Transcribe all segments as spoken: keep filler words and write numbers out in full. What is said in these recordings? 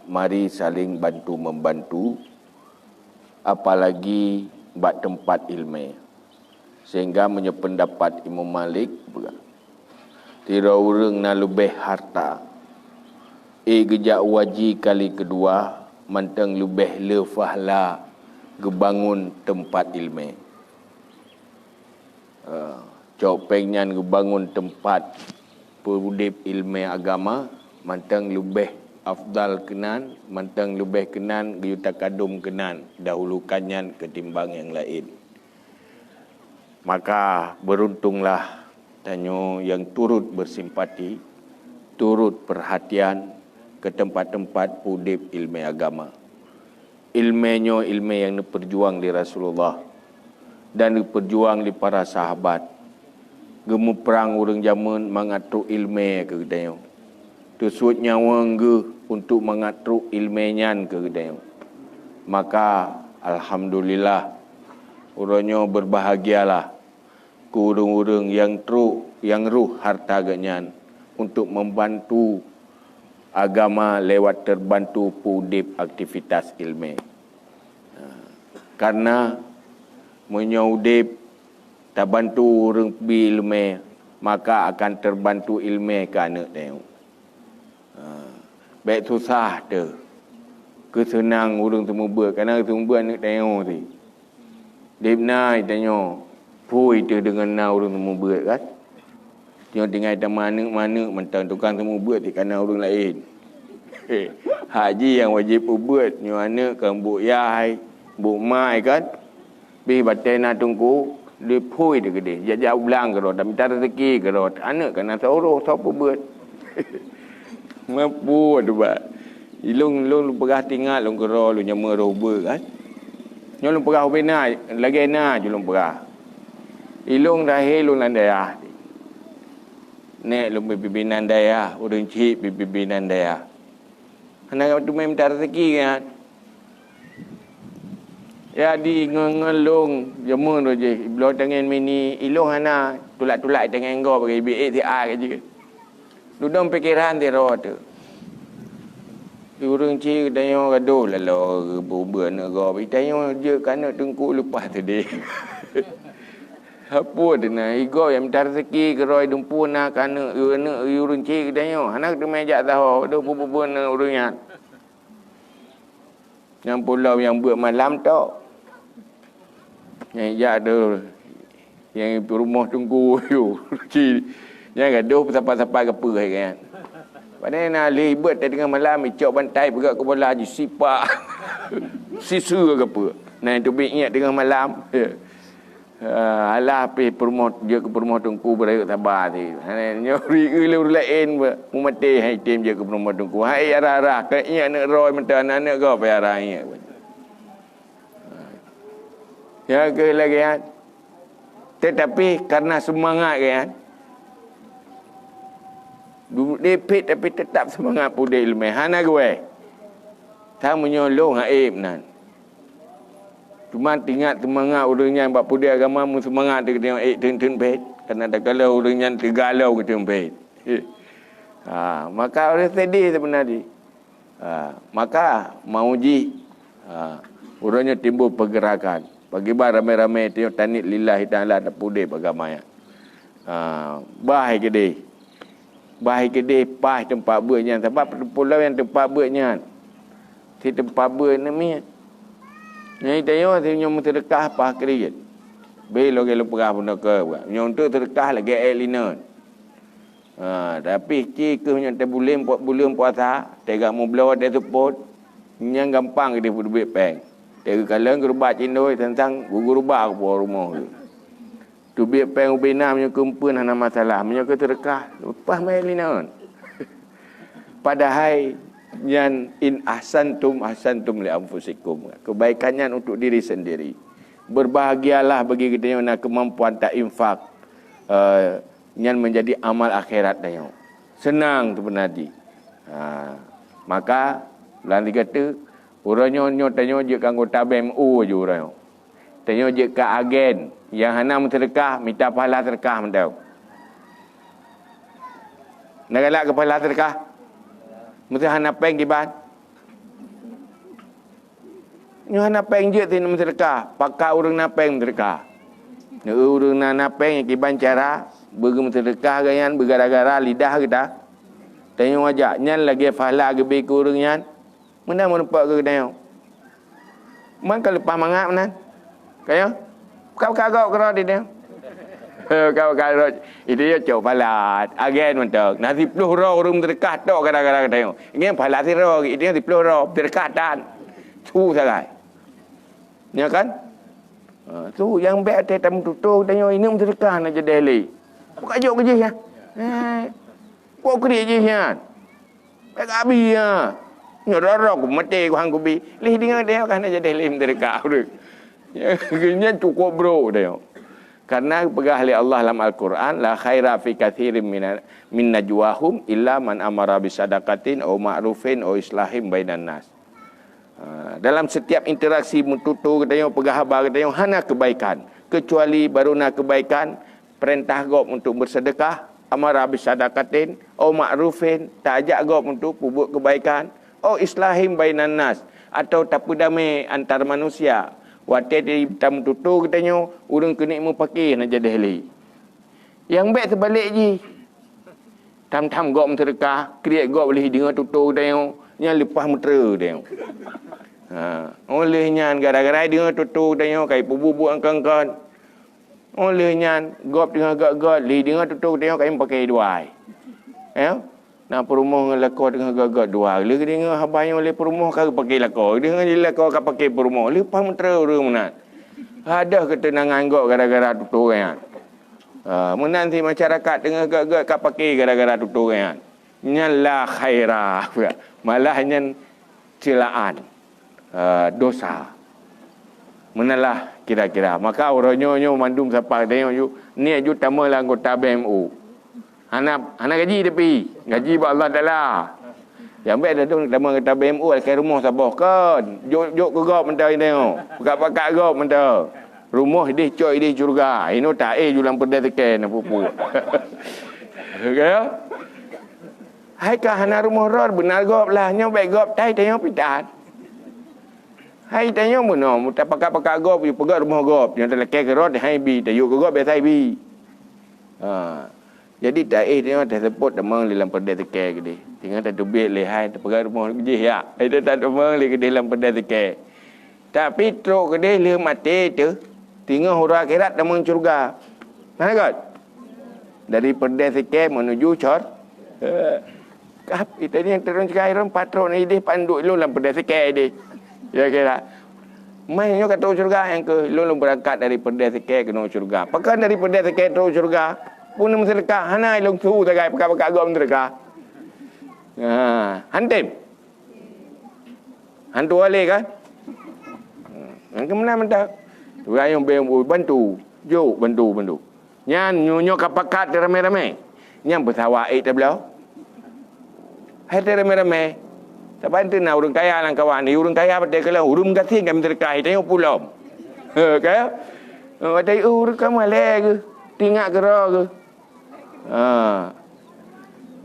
mari saling bantu-membantu, apalagi bak teumpat iéleumé. Sehingga meunyoe peundapat Imam Malik, sidroe ureuëng na leubeh harta, ék geujak u haji kali keudua, mantong leubeh le pahla geubangon teumpat iéleumé. Eh, cok péng nyan geubangon teumpat peuudeb iéleumé agama, mantong leubeh afdal keunan, mantong leubeh keunan geuyue takadom keunan, dahulukan nyan ketimbang nyang laén. Maka, beuruntonglah tanyoe nyang turot beusimpati, turot peurhatian keu teumpat-teumpat peuudeb iéleumé agama. Iéleumé nyoe iéleumé nyang neupeujuang lé Rasulullah dan neupeujuang lé para sahabat. Geumuprang ureuëng jameun mangat trok iéleumé keu geutanyoe. Teusuet nyawöng geuh untuk mangat trok iéleumé nyan keu geutanyoe. Maka, alhamdulillah, uroe nyoe beubahgialah keu ureuëng-ureuëng nyang trok, nyang roh harta geuhnyan untuk membantu agama lewat terbantu peuudeb aktivitas iéleumé. Karena meunyoe udeb tabantu ureuëng bi iéleumé, maka akan terbantu iéleumé keu aneuëk tanyoe. Ha, bék susah teuh keuseunang ureuëng seumeubeuet, karena seumeubeuet aneuëk tanyoe sih. Deb na tanyoe, phui teuh deungon na ureuëng seumeubeuet kan. Nyoe tinggai tamah aneuëk-maneuëk mantong tukang seumeubeuet di kana ureuëng laén. Hak jih nyang wajéb peubeuet nyoe aneuëk kan, buk yah hai, buk ma hai kan. Pih batée na teungku, diphui teuh keudeh, jak-jak u blang keudroe, tamita raseuki keudroe, aneuëk kan na saurôh soe peubeuet. Meupue teuh ba. Ilôn, lôn peugah tingat lôn keudroe lôn nyang meurôh beuet kan. Nyoe lôn peugah ubena, lagée na ju lôn peugah. Ilôn lahé lôn lam dayah. Nék lôn pimpinan dayah, ureuëng chik pimpinan dayah. Hana teumé mita raseuki nyan. Ya di ngon-ngon lôn jameun roh jih, ibloe tangen mini, ilôn hana tulak-tulak tangen gob bagi biet siat ka jih. Dudoe pikeran sidroe teuh. Di ureuëng chik geutanyoe gadoh laloe geubeuet aneuëk gob. Geutanyoe jeuet keu aneuëk teungku leupah seudeh. Hapue teuh na, igob nyang mita raseuki keudroe dumpeue na keu aneuëk, aneuëk ureuëng chik geutanyoe. Hana teumé jak sahoe, gadoh peubeuet aneuëk ureuëng nyan. Nyang pulo nyang beuet malam tok. Nyang jak tu, nyang peurumoh teungku tu. Ci, nyang gadoh sapat-sapat geupeue hai kan. Padahai na lheueh beuet teungoh malam, icok bantai peugah keu bola jisipak. Siseue geupeue. Na teubiet ingat teungoh malam. Ah, alah pih peurumoh, jeuet keu peurumoh teungku beurayeuk saba teuh. Hana nyoe ri-, ureuëng laén meumaté hai tem jeuet keu peurumoh teungku. Hai arah-arah, keu ingat aneuëk droe mantong aneuëk gob arah ingat. Ya keu lagée nyan. Tetapi karena seumangat geuh nyan. Dudek pit tapi tetap seumangat peuudeb iéleumé. Hana geuwéh. Tan meunyoe lôn haéb nan. Cuma teuingat seumangat ureuëng nyan bak peuudeb agama meuseumangat teuh geutanyoe ék theun-theun bét, karena takalon ureuëng nyan teuga lom geutheun bét. Ha, maka ureuëng sedih seubeuna jih. Ha, maka mau jih, ha, uroe nyoe timbul pergerakan. Pakriban ramé-ramé tanyoe taniet lillahi ta'ala tapeuudeb agama nyan. Ha, bah keudeh. Bah keudeh paih teumpat beuet nyan, sabab teupeulom nyang teumpat beuet nyan. Si teumpat beuet nyan miet. Nyan tanyoe si nyoe meuseudeukah paih kriet. Beh lagée lôn peugah bunoe keu, nyoe untuk seudeukah lagée ék linon. Ha, tapi ci keuh nyoe teubuleuen, buleuen puasa, teuga meubloe, teuseupôt, nyan gampang keudeh peuteubiet péng. Teukalon geurubat cindoi, sang-sang gugurubak keupoh rumoh geuh. Teubiet péng ubena meunyoe keu eumpeuen hana masalah, meunyoe keu seudeukah, leupah mé linon. Padahai nyan in ahsantum, ahsantum li anfusikum. Kebaikan nyan untuk diri sendiri. Berbahagialah bagi geutanyoe na keumampuan ta-infak, eh, nyan menjadi amal akhirat tanyoe. Seunang seubeuna jih. Ha, maka, lam sigoe teuk, uroe nyoe, nyoe tanyoe jeuet keu anggota B M U ju uroe nyoe. Tanyoe jeuet keu agen nyang hana meuseudeukah, mita pahala seudeukah mantong. Na galak keu pahala seudeukah? Meuseu hana péng kiban? Nyoe hana péng jeuet si meuseudekah, pakat ureuëng na péng meuseudekah. Neu ureuëng na, na péng nyang kiban cara beugeumeuseudekah geuh nyan beugara-gara lidah geuta. Tanyoe ajak nyan lagée pahala geubri keu ureuëng nyan. Meunan meurumpok keu geutanyoe. Man ka leupah mangat meunan. Ka nyoe? Ka, ka gok keudroe di nyoe. Ka, ka keudroe. Itu ya cok palat. Agen mantong. Na siploh droe ureuëng meuseudekah tok gara-gara geutanyoe. Ngieng palat sidroe, itu ya siploh droe. Meuseudekah tan. Su sagai. Ya kan? Ha, tu nyang bék até tameututoe geutanyoe, ineuk meuseudekah na jadeh lé. Buka jok keu jih ya. Eh. Buka kriet jih nyan. Bék abi ya. Nyoe roro ku maté ku hang kubi. Lih deungoe deh ka na jadeh lé meuseudekah ureuëng. Ya, nyan cukup brok deh. Karena peugah lé Allah lam Al-Quran, "La khaira fi katsirin mina-, min najwahum illa man amara bisadaqatin au ma'rufin au islahim bainan nas." Ha, dalam setiap interaksi meututoe geutanyoe, peugah haba geutanyoe hana kebaikan, kecuali baru na kebaikan, perintah gob untuk bersedekah, amara bisadaqatin, au ma'rufin, taajak gob untuk peubuet kebaikan, au islahim bainan nas, atau tapeudamé antar manusia. Watée di tameututoe geutanyoe, ureuëng keuneuk meupaké na jadeh lé. Nyang bék teubalek jih. Tham-tham gob meuseudekah, kriet gob lih deungoe tutoe geutanyoe, nyan leupah meuteureu geutanyoe. Ha, óh lheueh nyan gara-gara deungoe tutoe geutanyoe ka ipeubuet-buet angkon-angkon. Óh lheueh nyan gob teungoh göt-göt, lih deungoe tutoe geutanyoe ka ipaké duai. Ya? Na peurumoh ngon lakoe teungoh göt-göt dua. Lheueh deungoe haba nyoe lé peurumoh ka geupaké lakoe, deungoe lé lakoe ka paké peurumoh, leupah meuteureu ureuëng meunan. Gadôh keuteunangan gob gara-gara tutoe nyan. Ha, meunan si masyarakat teungoh göt-göt ka paké gara-gara tutoe nyan. Nyan la khaira. Malah nyan ceulaan. Ha, dosa. Meunan lah kira-kira. Maka uroe nyoe, nyoe mandum sapat tanyoe ju, niet ju tamong lam anggota B M U. Hana, hana gaji tapi, gaji bak Allah Taala. Nyang bék dah tu tamong anggota B M U, lakée rumoh saboh kon. Jok, jok keu gob mantong tanyoe. Pakat-pakat gob mantong. Rumoh ideh cok ideh syeuruga. Inoe taéh ju lam peureudeh seukée na pupu. Oke? Hai ka hana rumoh rot beuna gob lah, nyoe bék gob tai tanyoe pitan. Hai tanyoe meunoe, tapakat-pakat gob, peugöt rumoh gob, nyoe talakée keu rot hai bi, tayue keu gob biasa bi. Ha. Jadi taéh tanyoe taseupôt tamong lé lam peureudeh seukée keudeh. Teungoh tateubiet lé hai, tapeugöt rumoh jih ya. Hai tatamong lé keudeh lam peureudeh seukée. Tapi trok keudeh lheueh maté teuh, teungoh uroe akhirat tamong syeuruga. Hana göt? Dari peureudeh seukée meunuju syur-, eh, kap, ita ni nyang turun sigai ron pat trok ni deh, pat duek lôn lam peureudeh seukée deh. Ya kira. Mai nyoe ka trok syeuruga nyang keuh lôn, lôn beurangkat dari peureudeh seukée keunoe syeuruga. Pakon dari peureudeh seukée trok syeuruga? Pun meuseudekah, hana lôn su sagai pakat-pakat gob meuseudekah. Ha, han tem. Hantu alé kan? Nyang keumeunang mantong. Ureuëng ayong beng bantu. Jok bantu, bantu. Nyan nyoe, nyoe ka pakat teuramé-ramé. Nyan peusawa ék tabloe. Hai teuramé-ramé. Saban teu na ureuëng kaya lam kawan. Di ureuëng kaya batée keu lôn, ureuëng gasien ka meuseudekah, tanyoe pulom. Ka? Watée ureuëng ka malée geuh, tingat keudroe geuh. Ha.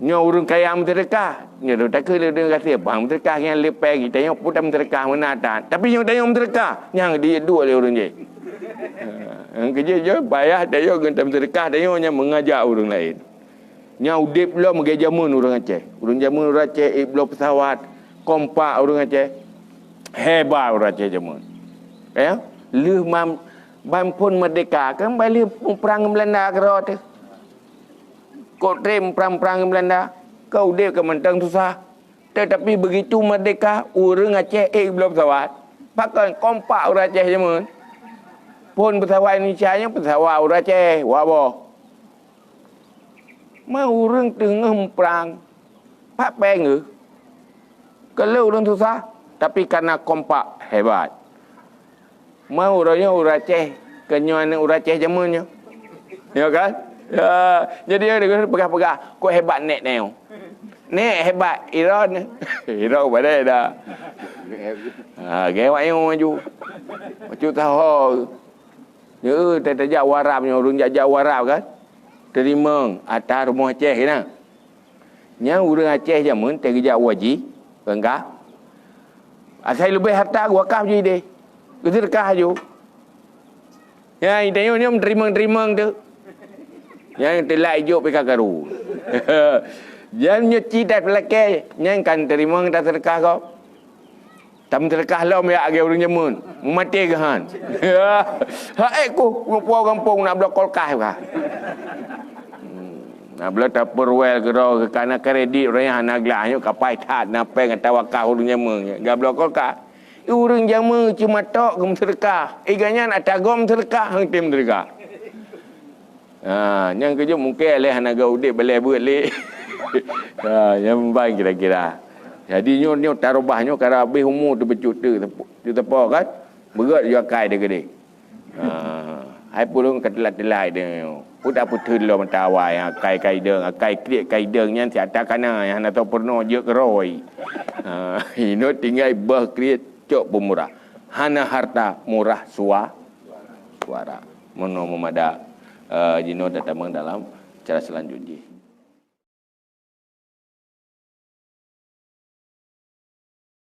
Nyoe ureuëng kaya meuseudekah, nyoe takheun lé ureuëng gasien, bang meuseudekah nyan leupie, tanyoe pun tameuseudekah meunan tan. Tapi nyoe tanyoe meuseudekah, nyang diduek lé ureuëng jih. Ha. Nyang keujeuet nyoe payah tanyoe ngon tameuseudekah, tanyoe nyang meungajak ureuëng laén. Nyang udeb lom lagée jameun ureuëng Aceh. Ureuëng jameun ureuëng Aceh ék bloe peusawat, kompak ureuëng Aceh. Hebat ureuëng Aceh jameun. Ya, lheueh mam-, ban phon meurdehka, kan ban lheueh muprang ngon Beulanda keudroe teuh. Kok treb muprang-muprang ngon Beulanda, ka udeb ka mantong susah. Teutapi beugitu meurdehka, ureuëng Aceh ék bloe peusawat. Pakon kompak ureuëng Aceh jameun. Phon peusawat Indonesia nyoe peusawat ureuëng Aceh, waboh. Ma ureuëng teungoh muprang, pat péng geuh. Keu lheueh ureuëng susah, tapi kareuna kompak hebat. Ma uroe nyoe ureuëng Aceh, keu nyoe aneuëk ureuëng Aceh jameun nyoe. Ya kan? Ya, jadi ureuëng peugah-peugah, kok hebat nek nyoe. Nek hebat, Iron. Iron badai dah. Ha, gaya wayang maju. Macam tahu. Ya, tajak u Arab nyoe, ureuëng jak-jak u Arab kan. Teurimong, ata rumoh Aceh keunan. Nyang ureuëng Aceh jameun teugeujak u haji, beungkah. Asai leubeh harta geuwakaf jih deh. Geuseudeukah aju. Nyang tanyoe nyoe teurimong-teurimong tu. Nyang teulak ijok pih ka karu. Nyan nyoe ci that peulakée, nyan kan teurimong that seudeukah gob. Tam seudeukah lom ya agée ureuëng jameun. Meumaté geuhan. Haék ku, lupo gampông nak bloe kulkas ka. Hmm, nak bloe Tupperware keudroe kana kredit ureuëng hana glah nyoe kapai that na péng atawa kah ureuëng jameun. Gabloe kulkas. Ureuëng jameun cuma tok geumeuseudeukah. Eh, gobnyan ata gob meuseudeukah, hang tem meuseudeukah. Ha, nyang keujeuet mungken lé hana geuh udeb balée beuet lé. Ha, nyang ban kira-kira. Jadi nyoe, nyoe tarubah nyoe kara habéh umu teupeujeuet teu, teuteupô kan. Beugét jua kai deuh keudeh. Ha, hai pulung ka teulat-teulat deuh nyoe. Peue tapeutheun lom mata awai, ha, kai kaideueng, ha, kai kriet kaideueng nyan siata kana nyang hana tao peurunoe jeuet keurôi. Ha, inoe tinggai beuh kriet cok peumurah. Hana harta murah sua-, suara. Meunoe meumada, eh, jinoe tatamong dalam cara seulanjut jih.